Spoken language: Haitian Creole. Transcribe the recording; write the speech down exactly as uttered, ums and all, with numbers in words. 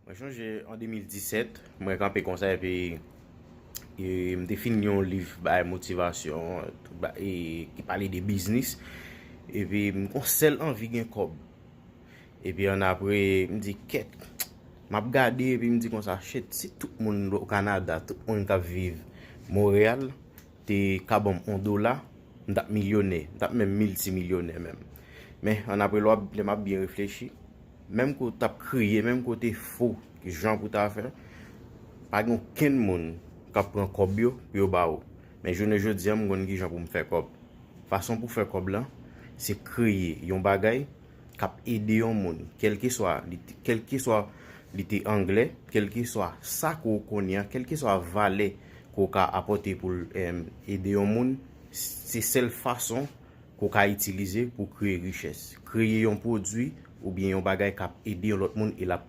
Mwen chonje an de mil disèt, mwen kanpe konsa epi e, m te fin li yon liv bay motivasyon, tout ba- e, ki pale de biznis. Epi m gon sèl anvi gen kòb. Epi an apre, m di kèt. M ap gade epi m di konsa, shit, si tout moun o Kanada, tout moun k ap viv Monreyal, te ka ban m yon dola, m t ap milyonè, m t ap menm miltimilyonè menm. Men an apre lè w ap- lè m ap byen reflechi, menm ke w t ap kriye, menm ke w te fou, jan pou w ta fè, pa gen okenn moun k ap pran kòb yo pou yo ba ou. Men jounen jodi a, m konn kijan pou m fè kòb. Fason pou fè kòb lan, se kreye yon bagay k ap ede yon moun, kèlkeswa li te- kèlkeswa li te anglè, kèlkeswa sa ke w konnen an, kèlkeswa valè ke w ka apòte pou l em, ede yon moun, se sèl fason ke w ka itilize pou kreye richès. Kreye yon pwodui oubyen yon bagay k ap ede yon lòt moun e l ap